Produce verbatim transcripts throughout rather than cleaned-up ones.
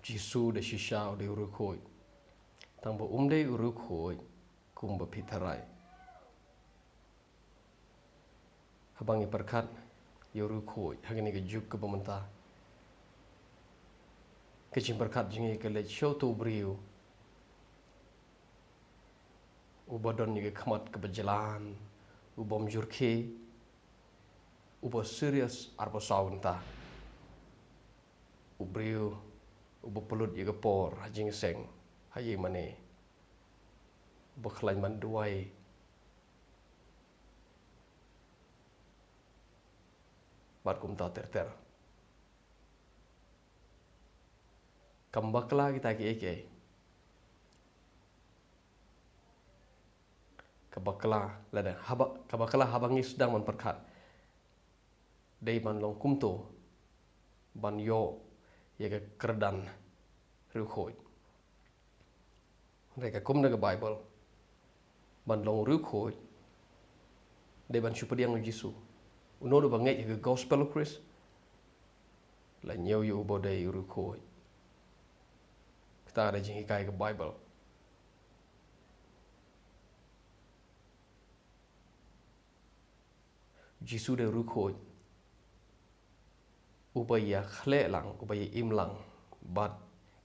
Jisu da shisha u dei u riewkhuid. Tang ba um dei u riewkhuid kumba phi tharai. Haba ngi pyrkhat ïa u riewkhuid ha kane ka juk kaba mynta, ka jingpyrkhat jong ngi ka leit sha uto u briew uba don ïa ka khmat kaba jlan, u bym ju rkhie, uba serious arphew saw kynta. U briew uba pynlut ïa ka por ha jingïaseng ha ïing mane, uba khlaiñ ban duwai bad kumta ter ter. Kam bakla kita kiei kiei. Ka bakla lada haba, ka bakla haba ngi sdang ban pyrkhat, dei ban long kumto ban ïoh ïa ka kyrdan riewkhuid. Hynrei ka kum na ka Baibl, ban long riewkhuid dei ban shu pdiang u Jisu. Uno uba ngeit ïa ka gospel u Khrist, la ñiew ïa uba dei u riewkhuid. Kata ka dei jinghikai ka Baibl. Jisu dei u riewkhuid uba ïakhleh lang, uba ïa im lang bad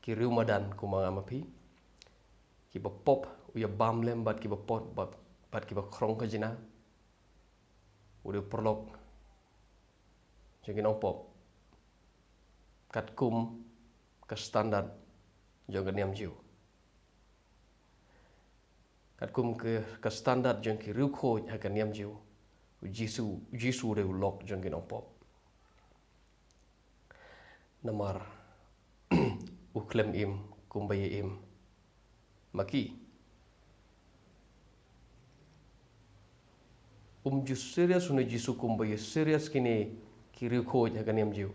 ki riewmadan kum ma nga ma phi. Kiba pop u ïa bam lem bad kiba pop, bad, bad kiba khrong khajna. U dei u paralok jong ki nongpop katkum ka standard jong ka niam Jiw. Katkum ka, ka standard jong ki riewkhuid ha ka niam Jiw, u Jisu, u Jisu u dei u lok jong ki nongpop. Namar u khlem im kumba ïa im ma ki. Um ju serious une u Jisu kumba ïa serious kine ki riewkhuid ha ka niam Jiw.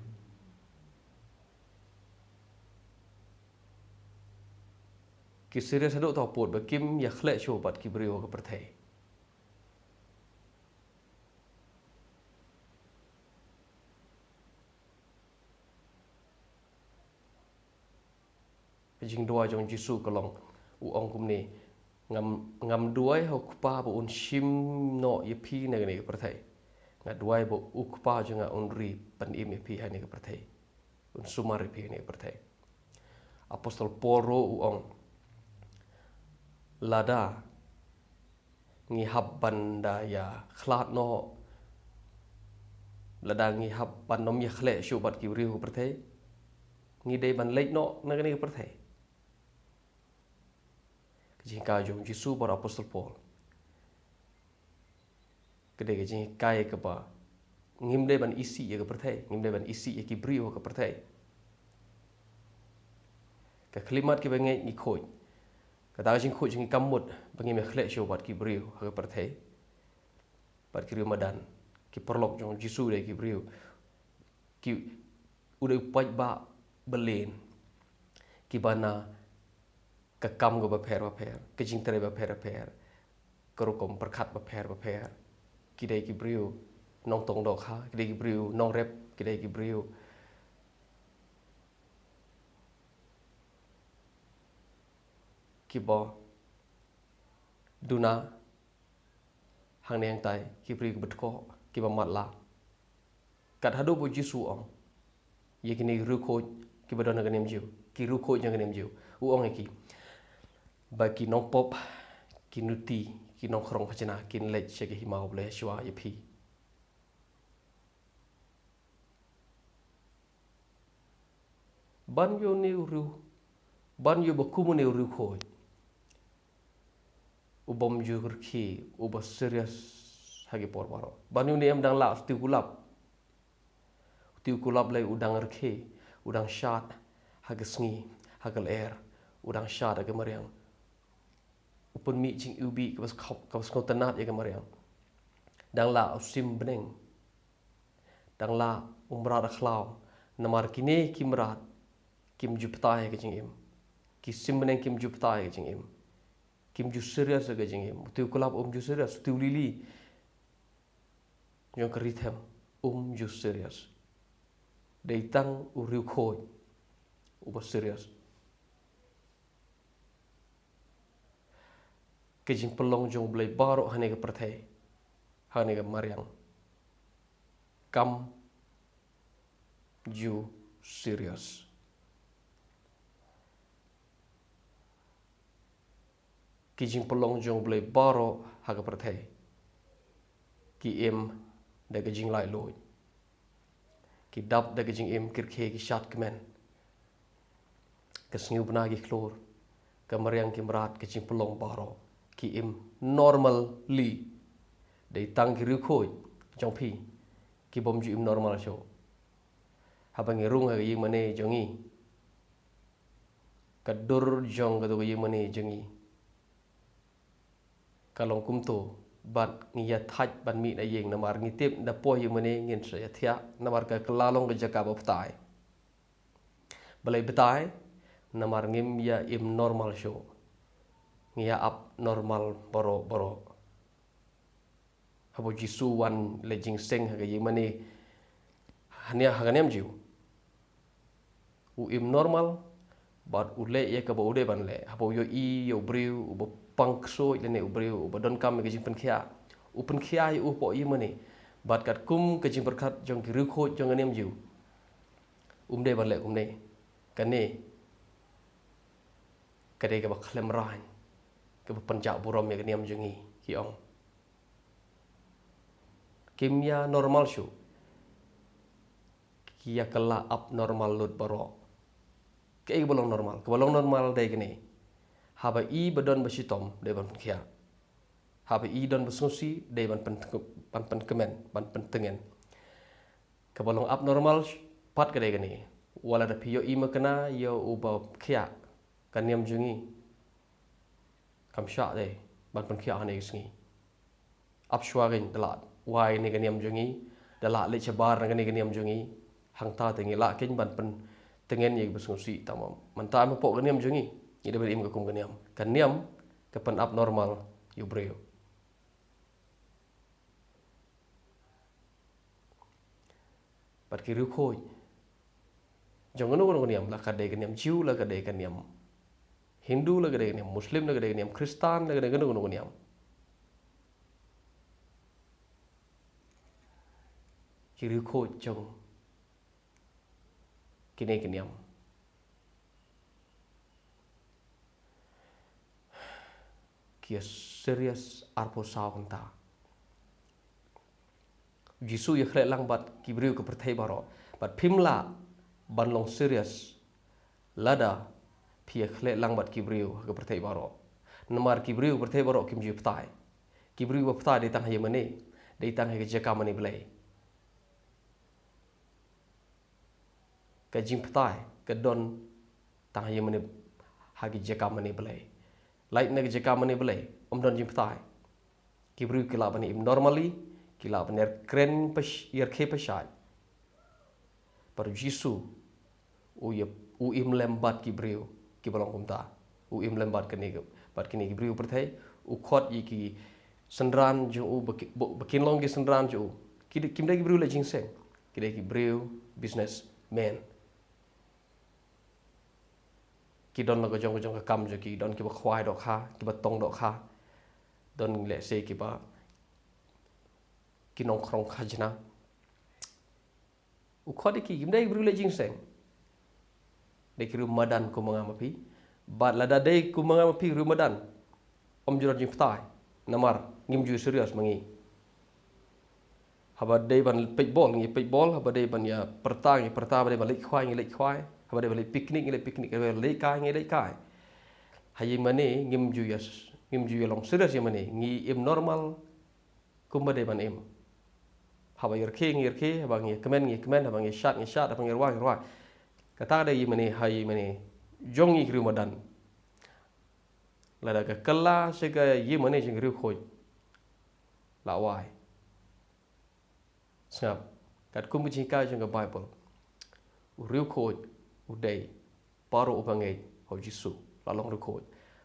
Ki serious haduh ta pud ba kim ïakhleh shuh bad ki briew ha ka pyrthei. Ka jingduwai jong u Jisu ka long, u ong kumne, ngam, ngam duwai ha u Kpa ba un shim noh ïa phi na kane ka pyrthei. Nga duwai ba u Kpa jong nga un ri pynim ïa phi ha kane ka pyrthei. Un sumar ïa phi ha kane ka pyrthei. Apostol Paul ruh u ong, lada ngi hap ban da ïakhlad noh, lada ngi hap ban ym ïakhleh shuh bad ki briew ha ka pyrthei, ngi dei ban leit noh na kane ka pyrthei. Ka jinghikai jong u Jisu bad u Apostol Paul ka dei ka jinghikai kaba ngim dei ban isih ïa ka pyrthei, ngim dei ban isih ïa ki briew ha ka pyrthei. Ka khyllipmat kiba ngeit ngi khuid. Kata ka jingkhuid jong ngi kam mut ba ngim ïakhleh shuh bad ki briew ha ka pyrthei, bad ki riewmadan. Ki paralok jong u Jisu dei ki briew, ki, u dei u paidbah ba lin, kiba na ka kam kaba pher bapher, ka jingtrei bapher bapher, ka rukom pyrkhat bapher bapher. Ki dei ki briew nongtong dohkha, ki dei ki briew nongrep, ki dei ki briew kiba duna hangne hangtai, ki briew kiba dkoh, kiba matlah. Kat haduh ba u Jisu u ong ïa kine ki riewkhuid kiba don ha ka niam Jiw, ki riewkhuid jong ka niam Jiw, u ong ïa ki ba ki nongpop, ki nuti, ki nongkhrong khajna kin leit sha ka hima U Blei shuwa ïa phi. Ban ïoh une u riew, ban ïoh ba kum une u riewkhuid u bym ju rkhie, uba serious ha ki por baroh. Ban ïoh une em dang lah u tiew kulap. U tiew kulap lei u dang rkhie, u dang shad ha ka sngi, ha ka lyer, u dang shad ha ka mariang. U pynmih jingiwbih kaba sngewtynnat ïa ka mariang. Dang lah u sim bneng. Dang lah u mrad ha khlaw. Namar kine ki mrad kim ju pynthei ïa ka jingim. Ki sim bneng kim ju pynthei ïa ka jingim. Kim ju serious ïa ka jingim. U tiew kulap um ju serious, u tiew lili jong ka rithem um ju serious. Dei tang u riewkhuid uba serious. Ki jingpynlong jong U Blei baroh ha kane ka pyrthei, ha kane ka mariang, kam ju serious. Ki jingpynlong jong U Blei baroh ha ka pyrthei ki im da ka jinglaitluid. Ki dap da ka jingim, ki rkhie, ki shad kmen. Ka sngewbna, ki khlur, ka mariang, ki mrad, ka jingpynlong baroh ki im normally. Dei tang ki riewkhuid jong phi ki bym ju im normal shuh. Haba ngi rung ha ka ïingmane jong ngi, ka dur jong kato ka ïingmane jong ngi ka long kumto, bad ngi ïa thait ban mih na ïing, namar ngi tip da poi ïingmane ngin sa ïa thiah, namar ka kylla long ka jaka ba bthai. Balei bthai? Namar ngim ïa im normal shuh. Ngi ïa ap normal baroh baroh. Haba U Jisu u wan leit jingïaseng ha ka ïingmane, hane ha ka niam jong u, u im normal bad u leh ïa kaba u dei ban leh. Haba u ïohi ïa u briew uba pang ksuid lane u briew uba donkam ïa ka jingpynkhiah, u pynkhiah ïa u hapoh ïingmane. Bad katkum ka jingpyrkhat jong ki riewkhuid jong ka niam jong u, um dei ban leh kumne. Kane ka dei kaba khlem raiñ, kaba pynjah burom ïa ka niam jong ngi, ki ong. Kim ïa normal shuh. Ki ïa kylla abnormal lut baroh. Kaei kaba long normal? Kaba long normal dei kane. Haba i ba don ba shitom dei ban pynkhiah. Haba i don ba sngewsih dei ban pyn-, ban pynkmen, ban pyntngen. Kaba long abnormal pat ka dei kane. Wat la da phi ïohi makna ïa uba khiah, ka niam jong ngi kam shah dei ban pynkhiah ha kane ka sngi. Ap shuwa kein da lah wai ne ka niam jong ngi, da lah leit shabar na kane ka niam jong ngi. Hangta te ngi lah kein ban pyntngen ïa kiba sngewsih, tangba mynta em hapoh ka niam jong ngi, ngi dei ban im katkum ka niam. Ka niam ka pyn-abnormal ïa u briew. Bad ki riewkhuid jong kano kano ka niam, la ka dei ka niam Jiw, la ka dei ka niam Hindu, la ka dei ka niam Muslim, la ka dei ka niam Khristan, la ka dei kano kano ka niam. Ki riewkhuid jong kine ki niam ki ïa serious arphew saw kynta. U Jisu u ïa khleh lang bad ki briew ka pyrthei baroh. Bad phim lah ban long serious lada phi ïa khleh lang bad ki briew ka pyrthei baroh. Namar ki briew ka pyrthei baroh kim ju bthai. Ki briew ba bthai dei tang ha ïingmane, dei tang ha ka jaka mane Blei. Ka jingbthai ka don tang ha ïingmane, ha ki jaka mane Blei. Lait na ki jaka mane Blei, ym don jingbthai. Ki briew ki lah ban im normally, ki lah ban ïakren pash-, ïarkhie pashai. Bad u Jisu u ïa, u im lem bad ki briew kiba long kumta. U im lem bad kine ki, bad kine ki briew pyrthei, u khot ïa ki synran jong u ba ki, ba, ba kin long ki synran jong u. Ki dei, kim dei ki briew leh jingïaseng. Ki dei ki briew businessmen. Ki don la ka jong ka jong ka kam jong ki, don kiba khwai dohkha, kiba tong dohkha. Don lehse kiba ki nongkhrong khajna. U khot ïa ki, kim dei ki briew leh jingïaseng. Dei ki riew madan kum ma nga ma phi. Bad lada dei kum ma nga ma phi riew madan, ym ju don jingbthai. Namar ngim ju serious ma ngi. Haba dei ban peit bol ngi peit bol, haba dei ban ïa pyrta ngi pyrta, haba dei ban leit khwai ngi leit khwai, haba dei ban leit picnic ngi leit picnic, haba dei ban leit kai ngi leit kai. Ha ïingmane ngim ju ïa, ngim ju ïa long serious ïingmane, ngi im normal kumba dei ban im. Haba ïarkhie ngi ïarkhie, haba ngi kmen ngi kmen, haba ngi shad ngi shad, haba ngi rwai ngi rwai. Kata dei ïingmane, ha ïingmane jong ngi ki riew madan. Lada ka kylla sha ka ïingmane jong ki riewkhuid, la wai. Sngap, katkum ka jinghikai jong ka Baibl, u riewkhuid u dei baroh uba ngeit ha u Jisu, la long riewkhuid.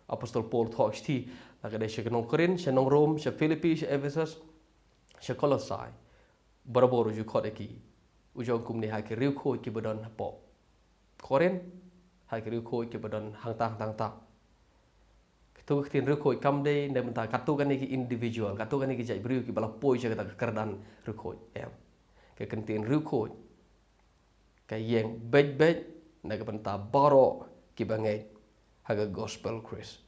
Apostol Paul u thoh shithi, la ka dei sha ki nong Korinth, sha nong Rom, sha Philippi, sha Ephesus, sha Kolosai. Barabor u ju khot ïa ki, u ju ong kumne ha ki riewkhuid kiba don hapoh Korinth, ha ki riewkhuid kiba don hangta hangta hangta. Ka To ka ktien riewkhuid kam dei na ka bynta katto katne ki individual, katto katne ki jait briew kiba la poi sha kata ka kyrdan riewkhuid. Em. Ka ktien riewkhuid ka ïeng beit beit na ka bynta baroh kiba ngeit ha ka gospel Khrist.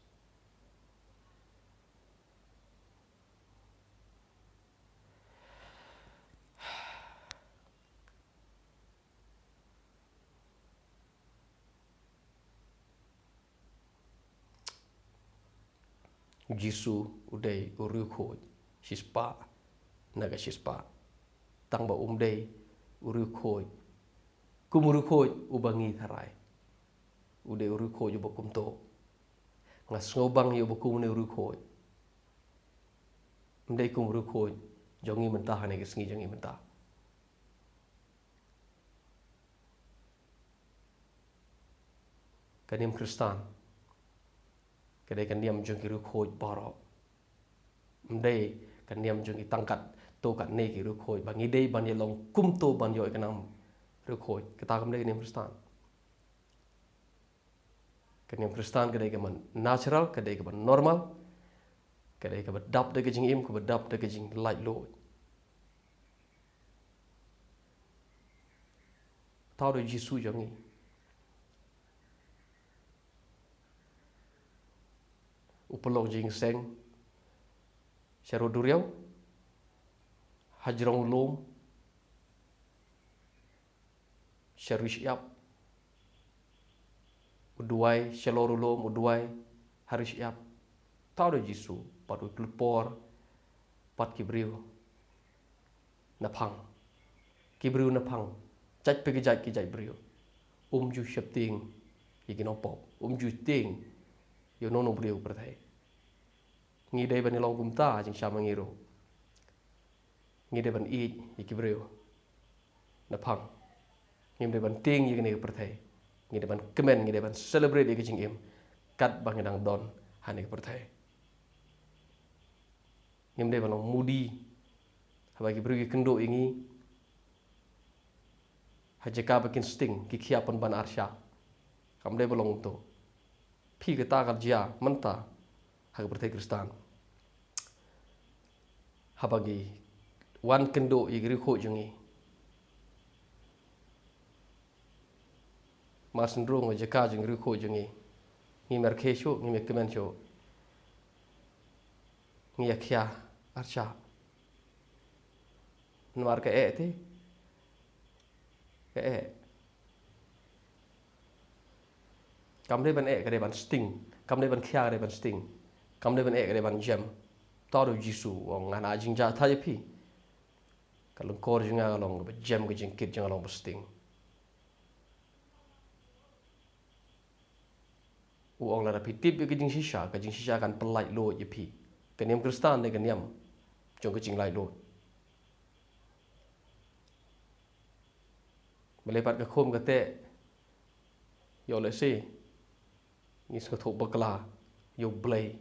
U Jisu u dei u riewkhuid shispah na ka shispah. Tang ba um dei u riewkhuid kum u riewkhuid uba ngi tharai. U dei u riewkhuid uba kumto. Nga sngewbang ïa uba kum une u riewkhuid. Um dei kum u riewkhuid jong ngi mynta ha kane ka sngi jong ngi mynta. Ka niam Khristan ka dei ka niam jong ki riewkhuid baroh. Ym dei ka niam jong ki tang katto katne ki riewkhuid ba ngi dei ban ïalong kumto ban ïoh ïa ka nam riewkhuid. Kata kam dei ka niam Khristan. Ka niam Khristan ka dei kaba natural, ka dei kaba normal, ka dei kaba dap da ka jingim, kaba dap da ka jinglaitluid. Tau da u Jisu jong ngi. U pynlong jingïaseng sha rud duriaw, ha jrong u lum, sha ri shyiap, u duwai shalor u lum, u duwai ha ri shyiap. Tau da u Jisu, pat u khlur por, pat ki briew na phang. Ki briew na phang, jait pa ki jait ki jait briew. Um ju sheptieng ïa ki nongpop, um ju tieng ïa uno uno u briew ha pyrthei. Ngi dei ban ïalong kumta ha jingshisha ma ngi ruh. Ngi dei ban ïeit ïa ki briew na phang. Ngim dei ban tieng ïa kane ka pyrthei. Ngi dei ban kmen, ngi dei ban celebrate ïa ka jingim katba ngi dang don ha kane ka pyrthei. Ngim dei ban long mudi haba ki briew ki kynduh ïa ngi ha jaka ba kin sting, ki khia pynban arshah. Kam dei ban long kumto. Phi, kata ka jia mynta ha ka pyrthei Khristan. Haba ki wan kynduh ïa ki riewkhuid jong ngi, mar shu rung ha jaka jong ki riewkhuid jong ngi, ngim ïa rkhie shuh, ngim ïa kmen shuh, ngi ïa khia arshah. Namar ka eh te, ka eh. Kam dei ban eh, ka dei ban sting. Kam dei ban khia, ka dei ban sting. Kam dei ban eh, ka dei ban jem. Tau da u Jisu, u ong, nga ai jingjia thait ïa phi. Ka lyngkor jong nga ka long kaba jem, ka jingkit jong nga ka long ba sting. U ong lada phi tip ïa ka jingshisha, ka jingshisha kan pyllait luid ïa phi. Ka niam Khristan dei ka niam jong ka jinglaitluid. Balei pat ka khum ka teh? Ïoh lehse ngi sngewthuh bakla ïa u Blei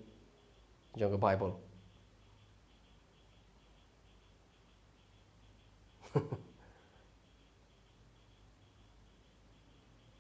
jong ka Baibl.